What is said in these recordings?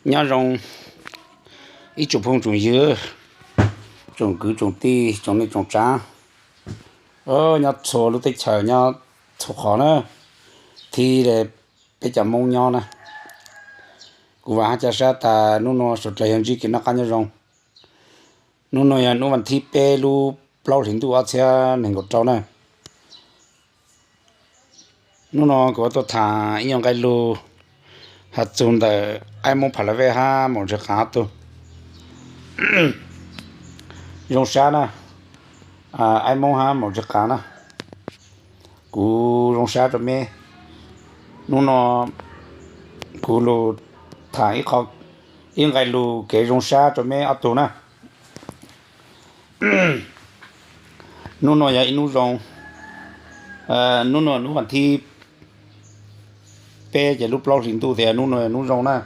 Nyob zoo ib tsoom phooj tsoom ywg, tsoom kwv tsoom tij, tsoom neej tsoom tsav, nyob txhua lub teb chaws, nyob txhua qhov na, thiab peb cov Hmoob nyob na. Kuv vam hab ca sab tas nub nua suav dlawg yog ntsib kev noj qab nyob zoo. Nub nua yog nub vas thib peb lub plaub hlis ntuj ob txhiab nees nkaum rau na. Nub nua kuv tuaj tham ib nyuag nqe lug has txug ntawm Aib Moob Pha La Vej hab Maum Ntshai Qaav ob tug. Zoo sab na, Aib Moob hab Maum Ntshai Qaav na, kuv zoo sab rua meb. Nub nua kuv lug tham ib nqe lug kev zoo sab rua meb ob tug na. Nub nua yog ib nub zoo, nub nua nub vas thib peb ces lub plaub hlis ntuj tias nub nua yog nub zoo na.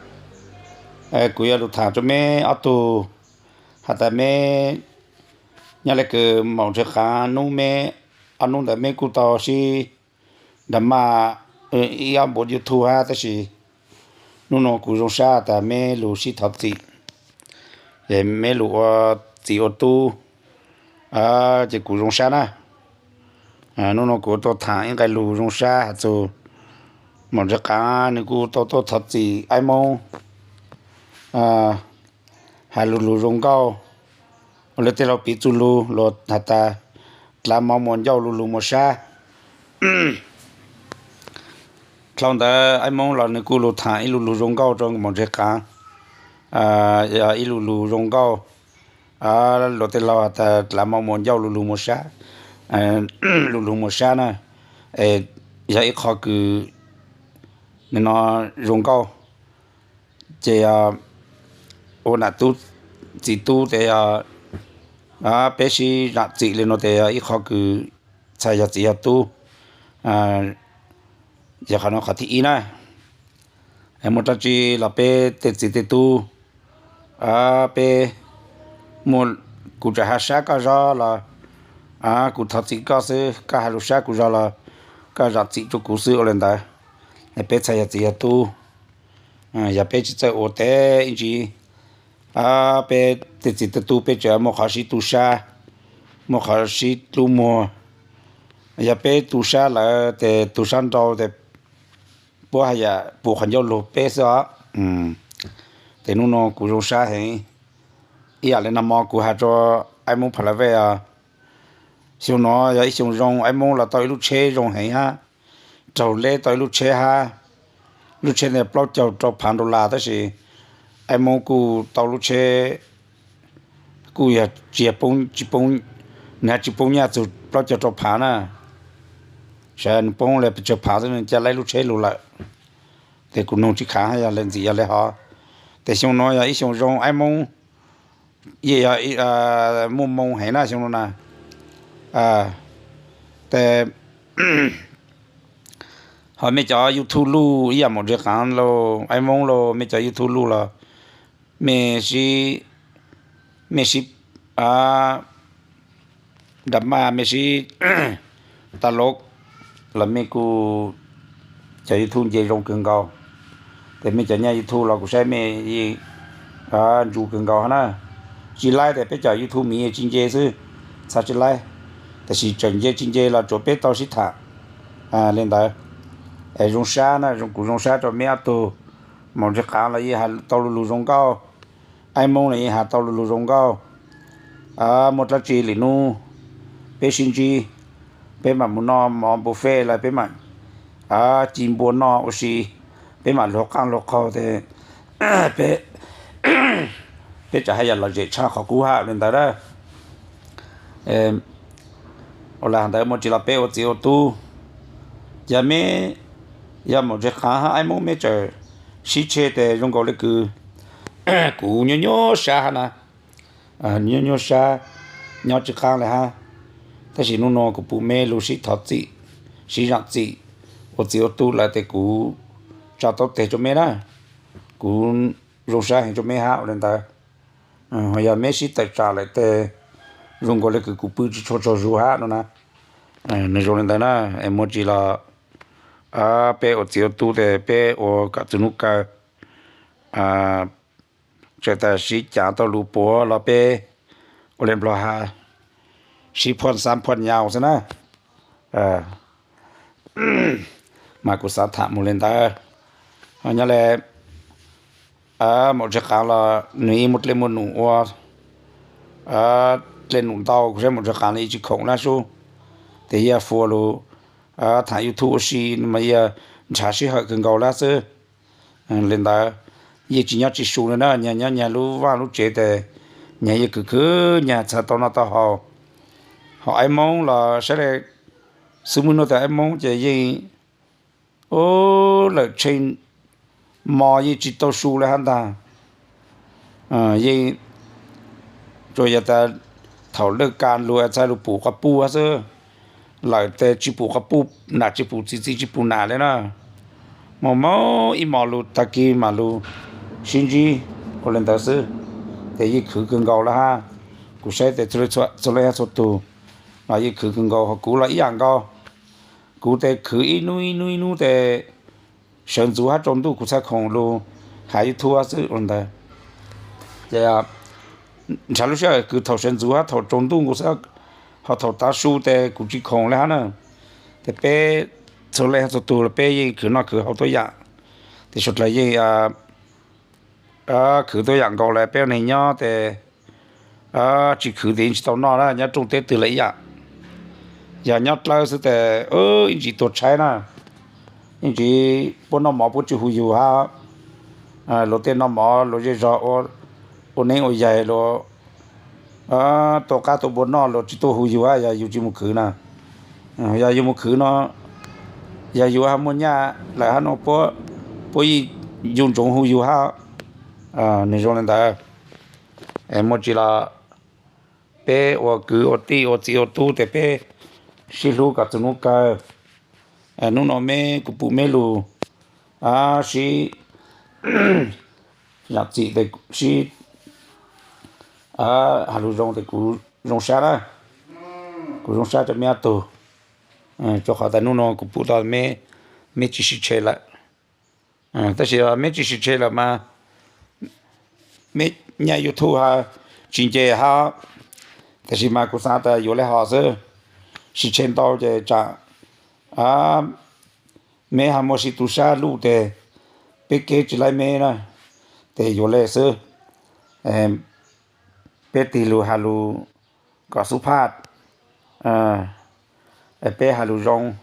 Kuv yuav lug tham rua meb ob tug has tas meb nyob le kws Maum Ntshai Qaav nub meb, ob nub ntawd meb kuj tau sib nrag maj ib ob npuav YouTube hab, tab sis nub nua kuv zoo sab tas meb lug sib thov txim, meb lug ua txiv ua tub, ces kuv zoo sab na. Nub nua kuv tuaj tham ib nqe lug zoo sab has txug Maum Ntshai Qaav, nwg kuj tau tuaj thov txim Aib Moob has lug lug zoo nkauj, ua le tej laug piv txuj lug luag has tas dlav mov muas ncauj lug lug muas sab. Dlhau ntawd Aib Moob los nwg kuj lug tham ib lu lug zoo nkauj rua Maum Ntshai Qaav, ib lu lug zoo nkauj, luag tej laug has tas dlav mov muas ncauj lug lug muas sab, lug lug muas sab na, yog ib qho kws no zoo nkauj. Ces ua nam tub txiv tub tes yog peb sib zam txim le nuav tes yog ib qho kws txhais yog txiv yog tub, yog qhov no qhov thib ib na. Muaj dlaab tsi los peb tej txiv tej tub, peb muaj, kuv tseem has sab koj zog los kuv thov txim koj xwb, koj has lug sab kuv zog los koj zam txim rua kuv xwb ua le ntawd. Peb txhais yog txiv yog tub, yog peb tsi txawj ua tes ib ntsis, peb tej txiv tej tub peb tseem muaj qhov sib tu sab, muaj qhov sib hlub muag. Yog peb tu sab lawm tes tu sab nrau tes puab haj yam pum qhov ncauj lug peb xwb os. Tes nub nua kuv zoo sab heev, ib yam le nag mo kuv has rua Aib Moob Pha La Vej os, xyoo nuav yog ib xyoo zoo, Aib Moob los tau ib lub tsheb zoo heev hab, raug leb tau ib lub tsheb hab, lub tsheb ntawd plaub caug rau phav dollar tab sis Aib Moob kuj tau lub tsheb kuj yog tsis yog poob, tsis poob, nws tsis poob nyaj txug plaub caug rau phav na, saib nws poob le pes tsawg phav xwb nws ca laib lub tsheb lug lawm. Tes kuv nug tsis khav hab yog le ntxim yog le hov. Tes xyoo nuav yog ib xyoo zoo, Aib Moob yeej yog muaj moo heev na xyoo nuav na. Tes ho mej cov YouTube luj ib yam Maum Ntshai Qaav lauj, Aib Moob lauj, mej cov YouTube luj los mej sib, mej sib nrag maj, mej sib tas lov los mej kuj, cov YouTube nce zoo kawg nkaus. Tes mej cov nyaj YouTube los kuv saib mej yeej ntsu kawg nkaus hab na. Tsis laib tes peb cov YouTube miv tsis nce xwb, txhad tsis laib, tab sis tseem nce tsis nce los tsuav peb tau sib tham le ntawd. Es zoo sab na, kuv zoo sab rua meb ob tug. Maum Ntshai Qaav los yeej has tau lu lug zoo nkauj, Aib Moob los yeej has tau lu lug zoo nkauj. Muaj dlaab tsi lwm nub peb sib ntsib, peb mam mus noj mov buffet los peb mam ci npua noj ua si, peb mam luag qaab luag qaug tes peb tseem haj yam lom zem tshaj qhov qub hab le ntawd na. Ua le hais ntawd muaj tsi los peb ua txiv ua tub, yog meb, yog Maum Ntshai Qaav hab Aib Moob meb tseem sib tsheej tes zoo nkaus le kws kuv nyuaj nyuaj sab hab na, nyuaj nyuaj sab, nyob tsis qaab le hab. Tab sis nub nua kuv pum meb lug sib thov txim, sib zaam txim, ua txiv ua tub lawm tes kuv tsa taub teg rua meb na. Kuv zoo sab heev rua meb hab ua le ntawd. Ho yog meb sib tawm tsam lawm tes zoo nkaus le kws kuv pw tsis tshua tsaug zug hab no na. Nws zoo le ntawd na, es muaj tsi los peb ua txiv ua tub tes peb ua kom txug nub kawg. tseem tas siv cav tau lus puav los peb ua li Nplog has, siv phoj xav phoj nyaus xwb na. Mas kuv xav tham mus li ntawd. Nyob li maum Tsawg Qaav los nws yeej muaj dlej muaj num ua dlej num ntau, kuv saib maum Tsawg Qaav los yeej tsis khoom lab sub, ces yog fua lus tham YouTube ua si mas yog nrhav sij hawm kawg nkaus lab xwb. Li ntawd yeej tsis nyob tsis su li na, nyias nyob nyias lub vaj lub tsev tes nyias yeej khwv khwv nyias txhawj tau noj tau haus. Ho aib Hmoob los saib li xwb, muaj hnub tas aib Hmoob ces yeej ub lawm tsheej mo yeej tsis tau su li hab ntag. Yeej tsuas yog tas thaum lawj ka lug txhaj lug pum quas puj hab xwb, lawm tes tsis pum quas puj, nam tsis pum txiv, txiv tsis pum nam li na. Muaj mob ib hmos lug tag kis mam lug sib ntsib ua li ntawd xwb. Ces yeej khwv kawg nkaus lawm hab. Kuv saib tes txhua leej txhua tug los yeej khwv kawg nkaus, ho kuv los ib yam nkaus. Kuv tes khwv ib hnub ib hnub ib hnub tes sawv ntxuv hab tsaus ntuj kuv txhaj khoom lug has YouTube xwb ua ntawd. Ces nrhav lub sij hawm khwv thaum sawv ntxuv hab thaum tsaus ntuj nkaus xwb, ho thaum tav su tes kuv tsis khoom li hab na. Ces peb txhua leej txhua tug los peb yeej khwv noj khwv haus tuab yam, tes suav dlawg yeej khwv tuab yam nkaus lawm. Peb ua neeg nyob tes tsis khwv tes yeej tsis tau noj na, nyob rooj teb twg los ib yam. Yog nyob dlawb xwb tes ib ntsis tuag tshaib na, ib ntsis puab noj mov puab tsis hu yug hab. Luag tej noj mov luag zej zog ua neeb ua yaig luag tuaj qab tuaj npua noj luag tsis tuaj hu yug hab, yog yug tsis mus khwv na. Yog yug mus khwv no, yog yug ho muaj nyaj lawm hab no puab, puab yeej yug ntsoov hu yug hab. Nws zoo li ntawd. Muaj tsi los peb ua kwv ua tij ua txiv ua tub tes peb sib hlub kom txug hnub kawg. Hnub no meb kuv pum meb lug sib zam txim, sib has lug zoo tes kuv zoo sab na, kuv zoo sab rua meb ob tug. Rua qhov tas hnub no kuv pum tau meb tsis sib tshe lawm. Tab sis meb tsis sib tshe lawm mas meb nyaj YouTube hab tsis nce hab, tab sis mas kuv xav tas yuav le hov xwb. Sib tshe ntau ces tsam meb ho muaj sib tu sab luj tes peb kev tsis laib meb na, tes yuav le xwb. Peb tig lug has lug kom xub phaj, peb has lug zoo,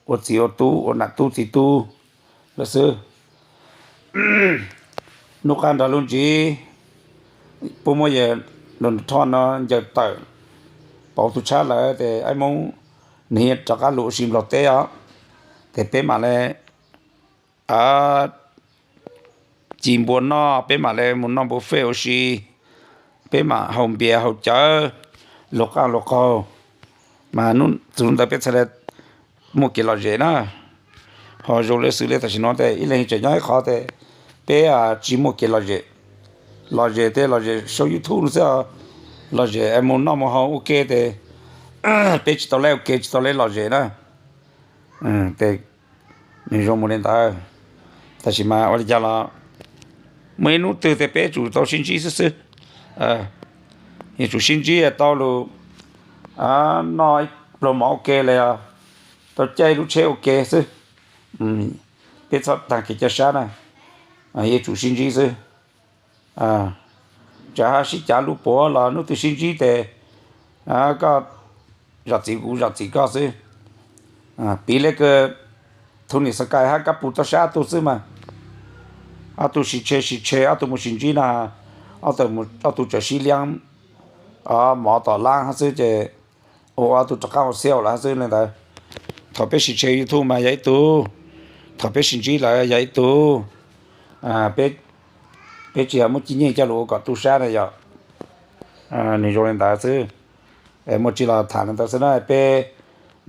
ua txiv ua tub ua nam tub txiv tub lawm xwb. Nub qab nrog lub ntsiv puab muab yawg Donald Trump no ncaws tawm pauv tug tshab lawm tes aib Moob nwg rov qab lug ua si Nplog teb os, tes peb mam le ci npua noj, peb mam le mus noj npua fej ua si, peb mam haus npias haus cawv, luag qaaj luag qaug, mas txug ntawd peb txhad le muaj kev lom zem na. Ho zoo le xws le tam sim no tes ib leeg tseem nyob ib qhov tes peb tsis muaj kev lom zem. Lom zem tes lom zem sau YouTube no xwb, lom zem mus noj mus haus ua ke tes peb tsis tau le ua ke tsis tau le lom zem na. Tes nws zoo mus li ntawd, tab sis mas ua li cas los muaj ib hnub twg tes peb tsum tau sib ntsib xwb xwb. Yuav tsum sib ntsib tau lug noj ib pluag mov ua ke los yog tau caij lub tsheb ua ke xwb. Peb txhob taag kev caj sab na, yuav tsum sib ntsib xwb. Txawm hab sib cav lub puav los hnub twg sib ntsib tes koj zam txim kuv zam txim koj xwb. Piv le kws Tony Stark hab Kab Pus tau sab ob tug xwb mas, ob tug sib tshe sib tshe ob tug mus sib ntsib na, ob tug txawm sib liab mov tom lab hab xwb ces ua ob tug rov qaab ua xiaus lawm hab xwb le ntawd. Thaum peb sib tshe YouTube mas yog ib tug, thaum peb sib ntsib lawm yog ib tug. Peb tsis yog muab cib nyeej coj lug ua kom tu sab na yog. Nws zoo li ntawd xwb. Muaj tsi los tham li ntawd xwb na, peb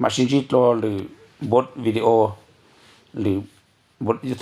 mam sib ntsib dlua lwm npua video, lwm npua YouTube.